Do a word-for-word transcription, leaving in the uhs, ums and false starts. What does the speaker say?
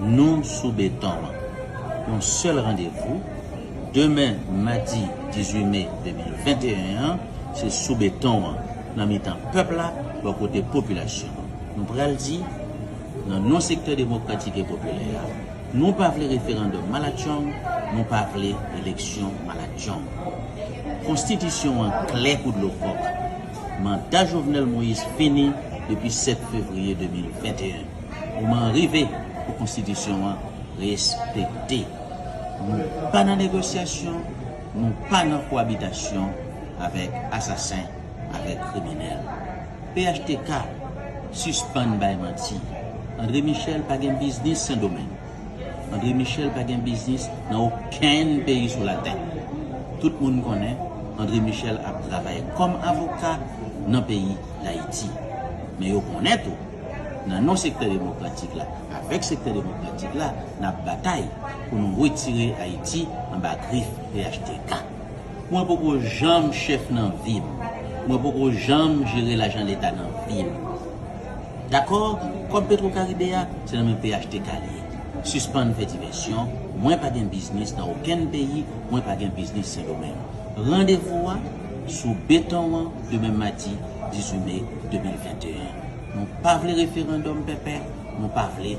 Nou sou beton an. Yon sèl randevou, demen madi dizuit me de mil venteyen an, se sou beton an, nan mitan pèp la, bò kote popilasyon an. Nou pral di, nan non sektè demokratik e popilè a, nou pa vle referandòm malatchong, nou pa vle eleksyon malatchong. Konstitisyon an klè kou dlo kòk. Manda Jovenel Moïse fini depi sèt fevriye de mil venteyen. Moman an rive pou konstitisyon an respekte. Nou pa nan negosyasyon, nou pa nan kowabitasyon avèk asasen, avèk kriminèl. P H T K, sispann bay manti. André Michel pa gen biznis Sendomeng. André Michel pa gen biznis nan okenn peyi sou latè. Tout moun konnen André Michel ap travay kòm avoka nan peyi Dayiti. Men yo konnen tou, nan non sektè demokratik la, avèk sektè demokratik la, n ap batay pou nou retire Ayiti anba grif P H T K. Mwen poko janm chèf nan vi m. Mwen poko janm jere lajan leta nan vi m. Dakò? Kòb Petro Karibe a, se nan men P H T K li ye. Sispann fè divèsyon, mwen pa gen biznis nan okenn peyi, mwen pa gen biznis Sendomeng. Randevou a sou beton an demen madi dizuit me de mil venteyen. Nou pa vle referandòm pèpè, nou pa vle